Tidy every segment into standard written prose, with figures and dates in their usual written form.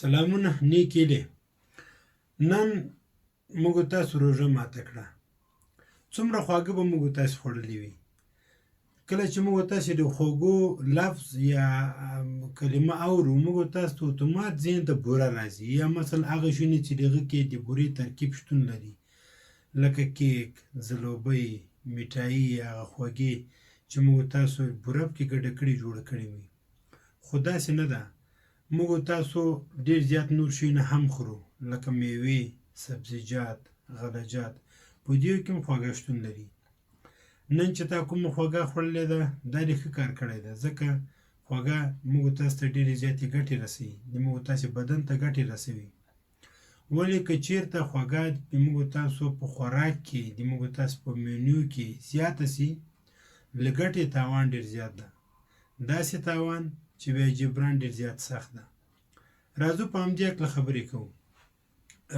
سلامونه نیک هیلې. نن موږ تاسو روژه ماته کړه. څومره خواږه به موږ تاسو خوړلي وي. کله چې موږ تاسو د خوږو لفظ یا کلمه اورو، موږ تاسو ته اتومات ذهن ته بوره راځي، یا مثلا هغه شیونه چې د هغه کې د بورې ترکیب شتون لري، لکه کیک، ځلوبۍ، میټایي یا هغه خوږې چې موږ تاسو بوره پکې ګډه کړې جوړه کړې وي. خو داسې نه ده. موږ او تاسو ډېر زیات نور شیونه هم خورو لکه میوې، سبزیجات، غله جات، په دیو کې هم خواږه شتون لري. نن چې تا کومه خوږه خوړلې ده دا دې ښه کار کړی ده، ځکه خوږه موږ او تاسو ته ډېرې زیاتې ګټې رسوي، د موږ او تاسو بدن ته ګټې رسوي. ولې که چیرته خوږه د موږ او تاسو په خوراک کې، د موږ او تاسو په مینیو کې زیاته سي، له ګټې تاوان ډېر زیات ده. داسې تاوان چې بیا جبران ډېر زیات سخت ده. راځو په همدې هکله خبرې کوو.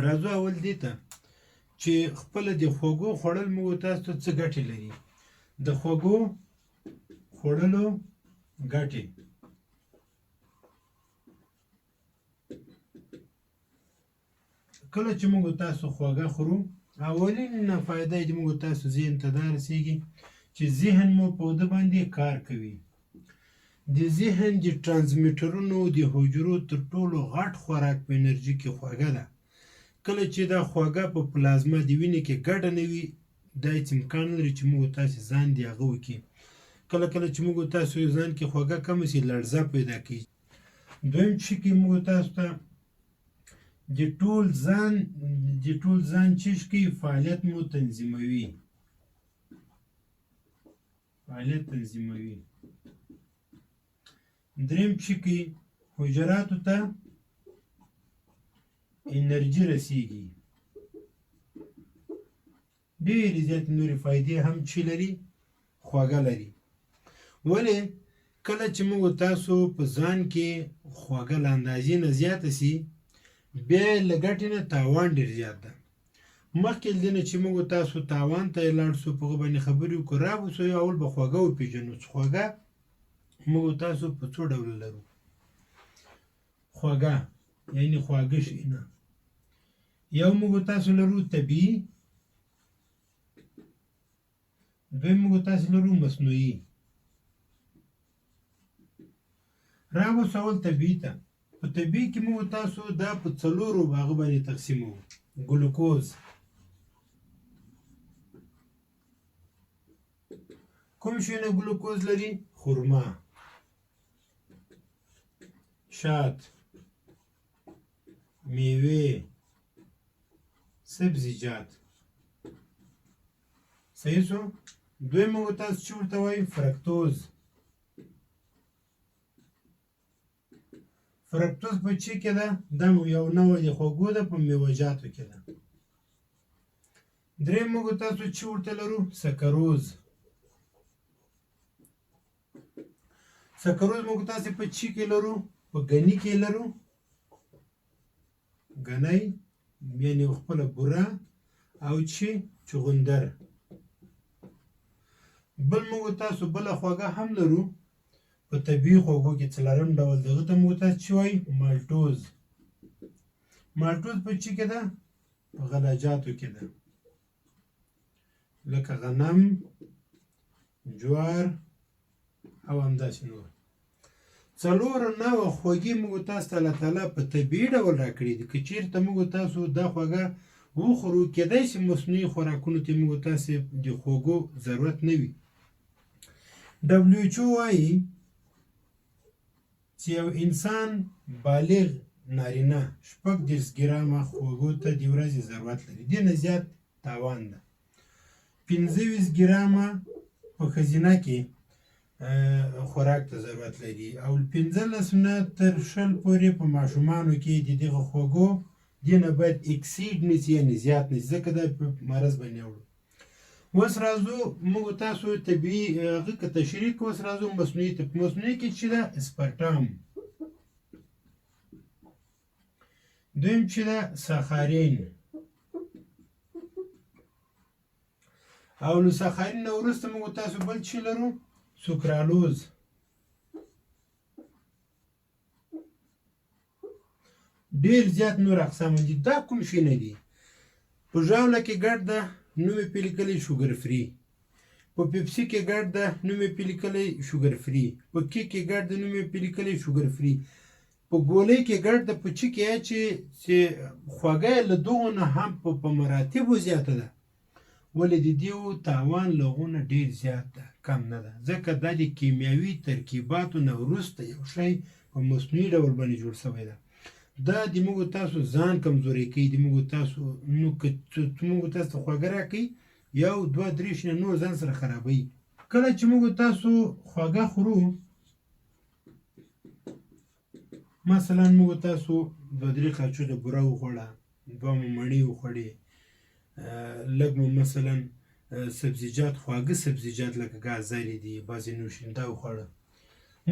راځو اول دې ته چې خپله د خوږو خوړل موږ تاسو ته څه ګټې لري. د خوږو خوړلو ګټې. کله چې موږ تاسو خوږه خورو، اولین فایده یې د موږ تاسو ذهن ته دا رسیږي چې ذهن مو په ده باندې کار کوي. د ذهن د ترانسمیټرونو د حجرو تر ټولو غټ خوراک په انرژي کې خوږه ده. کله چې دا خوږه په پلازما د وینې کې ګډه نه وي، دا هیڅ امکان نه لري چې موږ تاسو ځان د هغه وکړي. کله کله چې موږ تاسو ځان کې خوږه کمه شي، لړزه پیدا کوي. دویم چې کې موږ تاسو ته د ټول ځان د ټول ځان چیش کوي، فعالیت مو تنظیموي، فعالیت تنظیموي. دریم چې کوي، حجراتو ته انرژي رسیږي. ډېرې زیاتې نورې فایدې هم چې لري، خوږه لري. ولې کله چې موږ تاسو په ځان کې خوږه له اندازې نه زیاته سي، بیا یې له ګټې نه تاوان ډېر زیات ده. مخکې له دې نه چې موږ تاسو تاوان ته یې لاړ سو، په هغه باندې خبرې وکړو، را به سو، اول به خوږه وپېژنو چې خوږه موږ تاسو په څو ډوله لرو. خوږه یعنی خواږه شیونه یو موږ تاسو لرو طبیعي، دویم موږ تاسو لرو مصنوعي. راوسو اول طبیعي ته. په طبیعي کې موږ تاسو دا په څلورو هغه باندې تقسیموو. ګلوکوز، کوم شیونه ګلوکوز لري؟ خرما، شات، میوې، سبزیجات. صحیح سو. دویم موږ تاسو چې ورته وایي فرکتوز. فرکتوز په چی کې ده؟ دا یو نوع د خوږو ده، په میوهجاتو کې ده. دریم موږ تاسو چې ورته لرو سکروز. سکروز موږ تاسو په چی کې لرو؟ په ګنی کې لرو. ګنی یعنی خپله بوره او چی چغندر. بل موږ تاسو بله خوږه هم لرو په طبیعي خوږو کې، څلورم ډول دغه ته موږ تاسو چې وایي مالټوز. مالټوز په چی کې ده؟ په غلاجاتو کې ده، لکه غنم، جوار او همداسې نور. څلور نوع خوږې موږ تاسو ته الله تعالی په طبیعي ډول راکړي دي. که چیرته موږ تاسو دا خوږه وخورو، کیدای شي مصنوعي خوراکونو ته موږ تاسو د خوږو ضرورت نه وي. ډبلیو ایچ او وایي چې یو انسان بالغ نارینه 36 ګرامه خوږو ته د ورځې ضرورت لري، دې نه زیات تاوان ده. 25 ګرامه په ښځینه کې خوراک ته ضرورت لري، او 15 نه تر 20 پورې په ماشومانو کې د دغه خوږو دې نه باید اکسیډ نه شي، یعنې زیات نه شي، ځکه دا په مرض باندې اوړو. اوس راځو موږ تاسو طبیعي هغه که تشریح کوو. اوس راځو مصنوعي ته. په مصنوعي کې چې ده اسپرټام، دویم چې ده ساخارین، او له ساخارین نه وروسته موږ تاسو بل چې لرو سوکرالوز. ډېر زیات نور اقسام هم دي. دا کوم شی نه دي. په ژاوله کې ګډ ده، نوم یې پرې لیکلی شوګر فري. په پیپسي کې ګډ ده، نوم یې پرې لیکلی شوګر فري. په کیک کې ګډ ده، نوم یې پرې لیکلی شوګر فري. په ګولۍ کې ګډ ده، په چي کې اچي چې خوږه یې له دغو نه هم په مراتبو زیاته ده، ولې د دیو تاوان له هغو نه ډېر زیات ده، کم نه ده، ځکه دا د کیمیاوي ترکیباتو نه وروسته یو شی په مصنوعي ډول باندې جوړ شوی ده. دا د موږ تاسو ځان کمزوری کوي، د موږ تاسو نو که موږ تاسو ته خوږه راکوي یو دوه درې شنه نور ځان سره خرابوي. کله چې موږ تاسو خوږه خورو، مثلا موږ تاسو دوه درې قاچوغې بوره وخوړه، دوه مو مڼې وخوړې، لږ مو مثلا سبزیجات، خواږه سبزیجات لکه ګازرې دي، بعضې نوشنده وخوړه،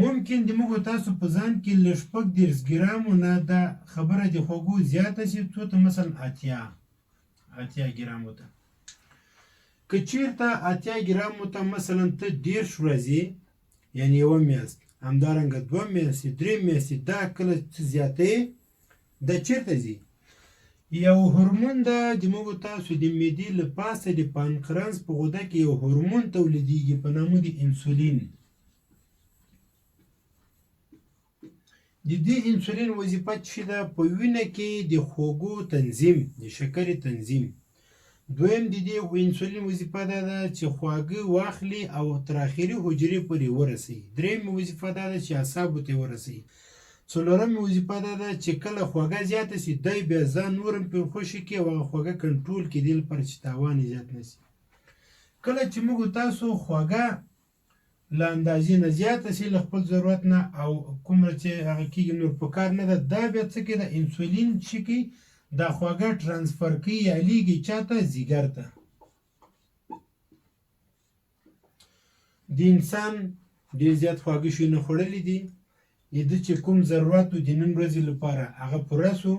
ممکن د موږ تاسو په ځان کې له 36 ګرامو نه دا خبره د خوږو زیاته شي، څو ته مثلا 80 ګرامو ته. که چیرته 80 ګرامو ته مثلا ته 30 ورځې، یعنی یوه میاشت، همدارنګه 2 میاشتې، 3 میاشتې، دا کله څه زیاتې دا چیرته ځي؟ یو هورمون ده د موږ تاسو د معدې له پاسه د پانقرانس په غده کې یو هورمون تولیدیږي په نامه د انسولین. د دې انسولین وظیفه چې ده په وینه کې د خوږو تنظیم، د شکرې تنظیم. دویم د دې انسولین وظیفه دا ده چې خواږه واخلي او تر اخري حجرې پورې ورسوي. دریم وظیفه دا ده چې اعصابو ته ورسوي. څلورم وظیفه دا ده چې کله خوږه زیاته شي دی بیا ځان نور هم پرې خوشې کړي او هغه خوږه کنټرول کړي، دې لپاره چې تاوان یې زیات نه شي. کله چې موږ تاسو خوږه له اندازې نه زیاته شي له خپل ضرورت نه او کومره چې هغه کېږي نور په کار نه ده، دا بیا څه کوي؟ دا انسولین چې کوي دا خواږه ترانسفر کوي یا لیږي چاته؟ ځیګر ته. د انسان ډېر زیات خواږه شیونه خوړلي دي، د ده چې کوم ضرورت و د نن ورځې لپاره هغه پوره سو،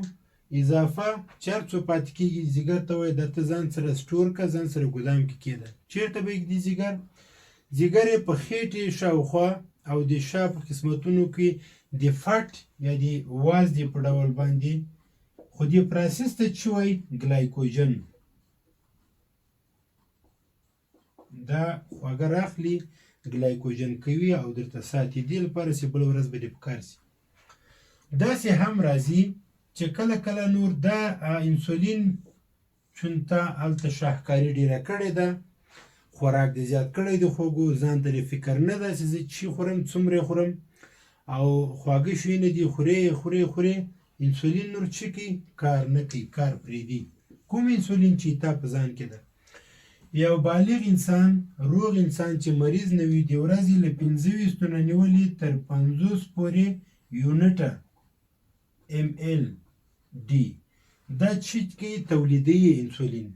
اضافه چې هر څو پاتې کېږي ځیګر ته وایي دا ته ځان سره سټور که، ځان سره ګودام کې کېده. چېرته به یې ږدي ځیګر؟ ځیګر یې په خېټې شاوخوا او د شا په قسمتونو کې د فټ یا د وازدې په ډول باندې، خو دې پراسس ته چې وایي ګلایکوجن، دا خواږه راخلي ګلایکوجن کوي او درته ساتي، دې لپاره چې بله ورځ به دې پکار سي. داسې هم راځي چې کله کله نور دا انسولین چون تا هلته شاهکاري ډېره کړې ده، خوراک دې زیات کړی د خوږو، ځان ته دې فکر نه ده چې زه چی خورم، څومره یې خورم، او خواږه شیونه دي خورې خورې خورې، انسولین نور چی کوي؟ کار نه کوي، کار پرېږدي. کوم انسولین چې تا په ځان کې ده، یو بالغ انسان، روغ انسان چې مریض نه وي، د ورځې له 25 نه نیولې تر 50 پورې یونټه ام ال ډي دا چې کوي تولیدوي انسولین.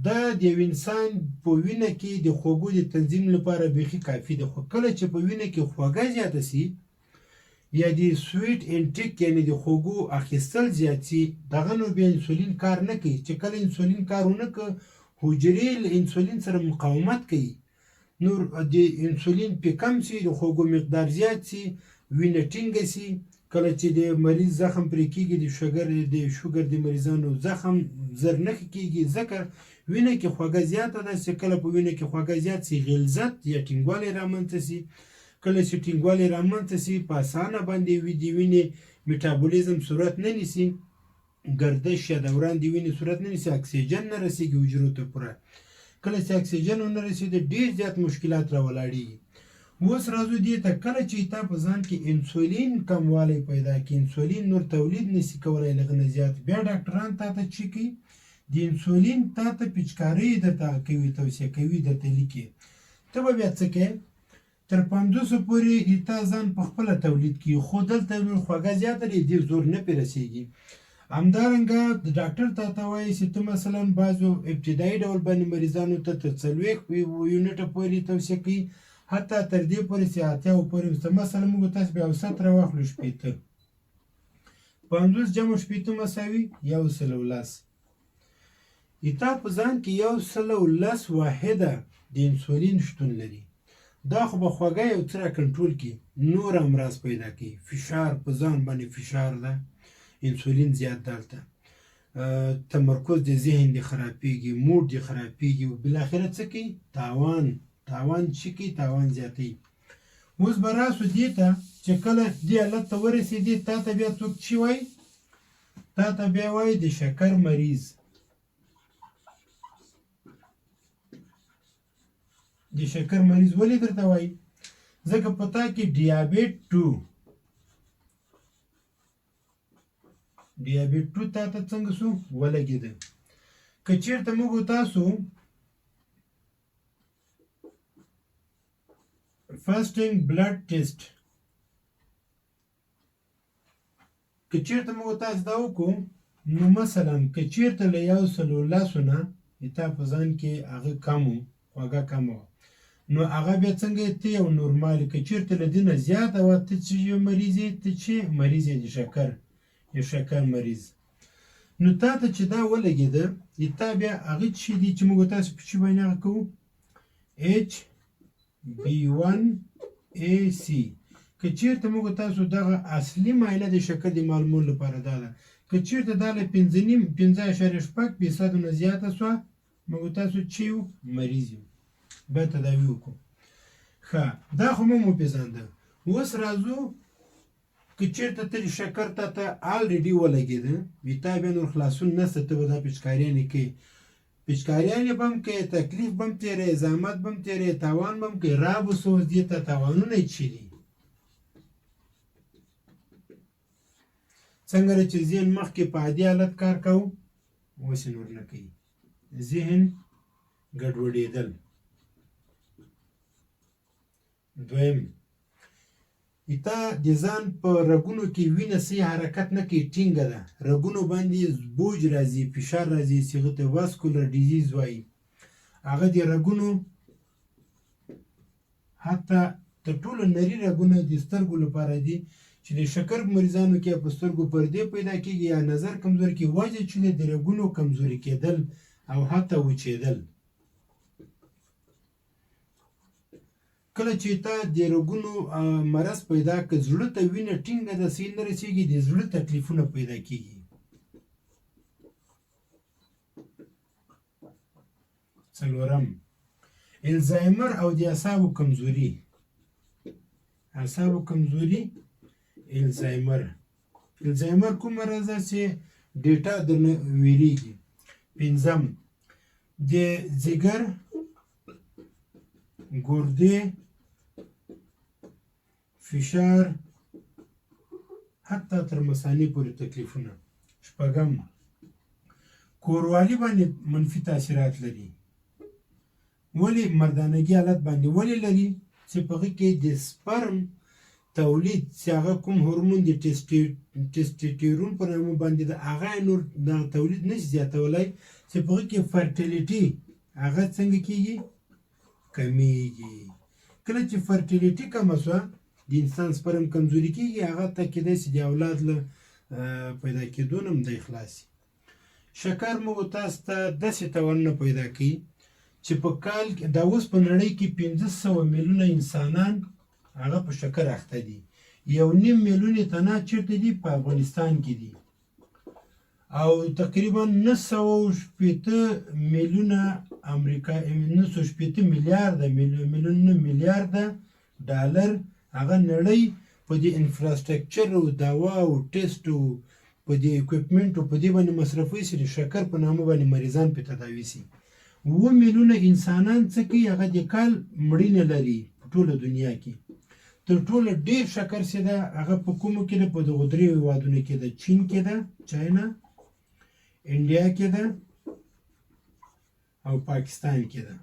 دا د یو انسان په وینه کې د خوږو د تنظیم لپاره بیخي کافي ده، خو کله چې په وینه کې خوږه زیاته سي یا د سویټ انټیک یعنی د خوږو اخیستل زیات سي، دغه نو بیا انسولین کار نه کوي. چې کله انسولین کار ونه کړ، حجرې له انسولین سره مقاومت کوي، نور د انسولین پې کم سي، د خوږو مقدار زیات سي، وینه ټینګه سي. کله چې د مریض زخم پرې کېږي، د شوګر د مریضانو زخم زر نه ښه کېږي، ځکه وینه کې خوږه زیاته ده. چې کله په وینه کې خوږه زیات سي، غلظت یا ټینګوالی رامنځته سي. کله چې ټینګوالی رامنځته سي، په اسانه باندې د وینې میټابولیزم صورت نه نیسي، ګردش یا دوران د وینې صورت نه نیسي، اکسیجن نه رسیږي حجرو ته پوره. کله چې اکسیجن ونه رسېده، ډېر زیات مشکلات راولاړېږي. اوس راځو دې ته، کله چې تا په ځان کې انسولین کموالی پیدا کړي، انسولین نور تولید نسی کولای لږ نه زیات، بیا ډاکټران تا ته چې کوي د انسولین تا ته پیچکارۍ درته کوي، توصیه کوي، درته لیکي. ته به بیا څه کوې؟ تر 50 پورې تا ځان په خپله تولید کړي، خو دلته نور خوږه زیاته دی، دې زور نه پرې رسېږي. همدارنګه د ډاکټر تا ته وایي چې ته مثلا بعضو ابتدایي ډول باندې مریضانو ته تر 40 یونټه پورې توصیه کوي، حتی تر دې پورې چې 80 پورې هم شته. مثلا موږ تاسو بیا اوسط راواخلو 60، 50 جمع 60 مساوي 110. ایتا په ځان کې 110 واحده د انسولین شتون لري. دا خو به خوږه یو څه را کنټرول کړي، نور امراض پیدا کوي، فشار په ځان باندې فشار ده، انسولین زیات دلته تمرکز د ذهن دی خرابېږي، موډ دی خرابېږي، او بالاخره څه کوي؟ تاوان. تاوان چې کوي، تاوان زیاتوي. اوس به راسو دې ته چې کله دې حالت ته ورسېدې، تا ته بیا څوک چی وایي؟ تا ته بیا وایي د شکر مریض. د شکر مریض ولې درته وایي؟ ځکه په تا کې دیابت 2، دیابت 2 تا ته څنګه سو ولګېده. که چېرته موږ تاسو فاسټینګ بلډ ټیسټ، که چېرته موږ تاسو دا وکړو، نو مثلا که چېرته له 110 نه تا په ځان کې هغه کم و، خوږه کمه وه، نو هغه بیا څنګه ته یو نورمال. که چېرته له دې نه زیاته وه، ته چې یو مریض یې، ته چې مریض یې د شکر، د شکر مریض. نو تا ته چې دا ولګېده، تا بیا هغه چې دي چې موږ تاسو په څه باندې هغه کوو، HB1AC. که چېرته موږ تاسو دغه اصلي معاینه د شکر د معلومولو لپاره دا ده، که چېرته دا له 5.5، 5.6% نه زیاته سوه، موږ تاسو چې یو مریض یو، باید تداوي وکړو. ښه، دا خو موږ وپېژانده. اوس راځو که چېرته ته شکر تا ته already ولګېده، وي تا بیا نور خلاصون نشته، ته به دا پیچکاریانې کوې، پیچکاریانې به هم کوې، تکلیف به هم تېرې، زحمت به هم تېرې، تاوان به هم کوې. را به سو اوس دې ته تاوانونه یې چی دي. څنګه چې ذهن مخکې په عادي حالت کار کوو، اوس یې نور نه کوي، ذهن ګډوډېدل. دویم، تا د ځان په رګونو کې وینه صحیح حرکت نه کوي، ټینګه ده، رګونو باندې بوج راځي، فشار راځي، چې هغه ته vascular disease وایي. هغه د رګونو حتی تر ټولو نري رګونه د سترګو لپاره دي، چې د شکر مریضانو کې په سترګو پردې پیدا کېږي یا نظر کمزوري کېږي. وجه چې د رګونو کمزوري کېدل او حتی وچېدل. کله چې تا د رګونو مرض پیدا کړ، زړه ته وینه ټینګه ده، صحیح نه رسېږي، د زړه تکلیفونه پیدا کېږي. څلورم، الزایمر او د اعصابو کمزوري. اعصابو کمزوري، الزایمر. الزایمر کوم مرض ده چې data درنه ویریږي. پنځم، د ځیګر، ګردې، فشار، حتی تر مثانې پورې تکلیفونه. شپږم، کوروالي باندې منفي تاثیرات لري. ولې مردانګي حالت باندې ولې لري؟ چې په هغه کې د سپرم تولید، چې هغه کوم هورمون د ټیسټیټیرون په نامه باندې د هغه نور دغه تولید نشي زیاتولی، چې په هغه کې fertility هغه څنګه کیږي؟ کمیږي. کله چې fertility کمه شوه، د انسان سپرم کمزوري کیږي، هغه ته کېدای شي د اولاد له پیدا کېدو نه هم دی خلاص شي. شکر موږ تاسو ته داسې توانونه پیدا کوي چې په کال کې دا اوس په نړۍ کې 500 میلیونه انسانان هغه په شکر اخته دي. 1.5 میلیون تنه چېرته دي؟ په افغانستان کې دي. او تقریبا 960 میلیونه امریکا، 960 میلیارده، میلیون نه، میلیارده ډالر هغه نړۍ په دې infrastructure او دوا او ټیسټ او په دې equipment او په دې باندې مصرفوي چې د شکر په نامه باندې مریضان پرې تداوي سي. 7 میلیونه انسانان څه کوي؟ هغه د کال مړینه لري په ټوله دنیا کې. تر ټولو ډېر شکر چې ده هغه په کومو کې ده؟ په دغو دریو هېوادونو کې ده، چین کې ده، China، انډیا کې ده او پاکستان کې ده.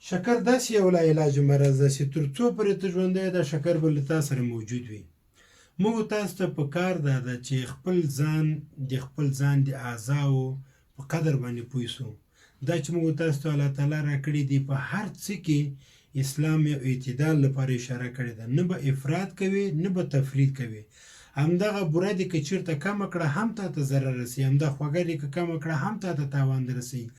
شکر داسې یو لا علاج مرض ده چې تر څو پورې ته ژوندی دا شکر به له تا سره موجود وي. موږ تاسو ته په کار دا ده چې خپل ځان د خپل ځان د اعضاو په قدر باندې پوه سو. دا چې موږ تاسو ته الله تعالی راکړي دي، په هر څه کې اسلام یو اعتدال لپاره اشاره کړې ده، نه به افراط کوي نه به تفرید کوي. همدغه بوره دې که چېرته کمه کړه هم تا ته ضرر رسوي، همدا خوږه دې که کمه کړه هم تا ته تاوان درسوي.